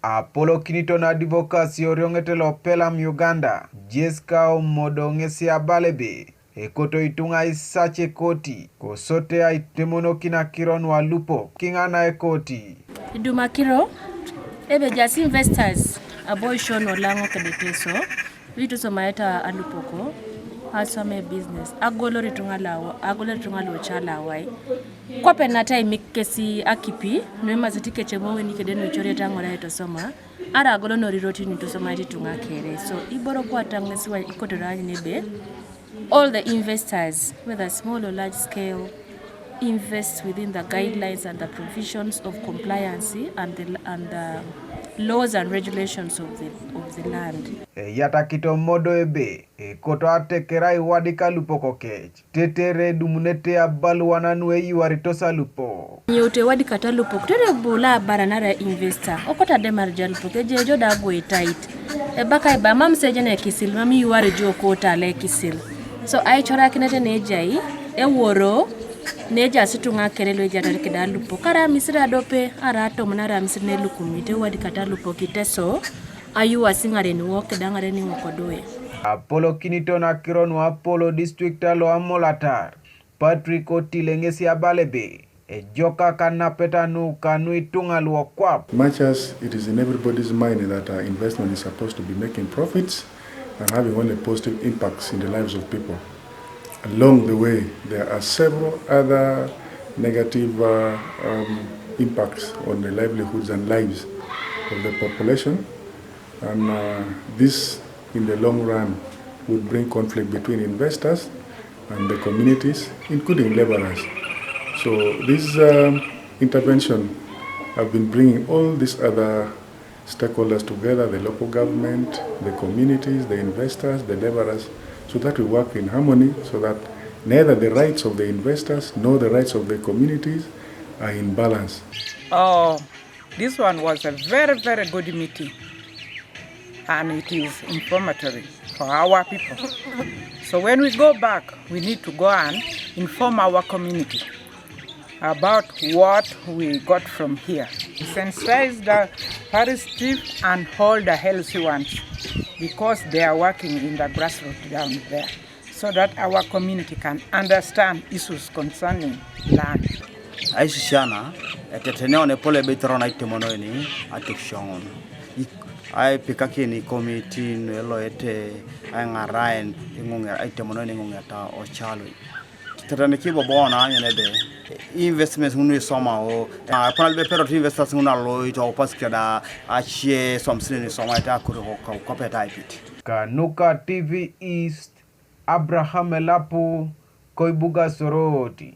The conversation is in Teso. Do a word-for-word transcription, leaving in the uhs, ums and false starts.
Apolokiniton advocacy orioŋete lo Pelham Uganda, Jessica Omodo ŋesi abala ebe ekoto ituŋa aisace koti kosote aitemonokin akiro nu alupok kiŋa na ekoti. Idum akiro ebe ejaas investors abo isio nu olaŋo kede Teso, lu itusomaete alupok, aswam e business, agolor ituŋa lu awa-, agolor ituŋa lu oca lu awai. Kwape nat aimik kesi akipi, nu imasete kec emoŋ eni kede nu icoriete aŋor aitosoma, arai agolonor irotin nu itusomaete ituŋa kere. So, iboro kwata ŋesi wa ikotor aanyun ebe, all the investors, whether small or large scale, invest within the guidelines and the provisions of compliance and the, and the laws and regulations of the, of the land. Eyatakit Omodo ebe ekoto ateker aiwadik alupok kec, tetere edumunete abaluanan nu eyuaritos alupok. Nyoute ewadikata alupok, tetere bu lo abaran arai investor, okot ademar jo alupok, ejai jo da ago etait. Ebaka ebe, mam sio ejen ekisil, mam iyuar jo okot ala ekisil. So, aicorakinet ne ejai, eworo, ne ejaas ituŋa kere lu ejaatar keda alupok, arai amisiri adope, arai atomon, arai amisiri ne lukumit, ewadikata alupok Iteso, ayuasi ŋaren wok keda ŋaren iŋokodoe. Apolokiniton akiro nu Apollo district alo Amolatar, Patrick Otile ŋesi abala ebe, ejok akanapeta nu kanu ituŋa lu okwap. Much as it is in everybody's mind that uh, investment is supposed to be making profits and having only positive impacts in the lives of people, along the way there are several other negative uh, um, impacts on the livelihoods and lives of the population. And uh, this, in the long run, would bring conflict between investors and the communities, including laborers. So this um, intervention have been bringing all these other stakeholders together, the local government, the communities, the investors, the laborers, so that we work in harmony, so that neither the rights of the investors nor the rights of the communities are in balance. Oh, this one was a very, very good meeting, and it is informatory for our people. So when we go back, we need to go and inform our community about what we got from here. Sensitize the parish chief and all the healthy ones, because they are working in the grassroots down there, so that our community can understand issues concerning land. Aisisiana eteteneo nepol ebe itoro naitemonoeni atekishoŋon aipikakin ikomiti nueloete aiŋaraen iŋuŋe-, aitemonoen iŋuŋeta ocalui. Teteniki bobo naanyun ebe investments ŋun isomao, epona libe perot investors ŋun aloito aupasikia da acie somsinen isomaete akuri kokopet aipit. Kanuka T V East, Abraham Elapu, koibuga Soroti.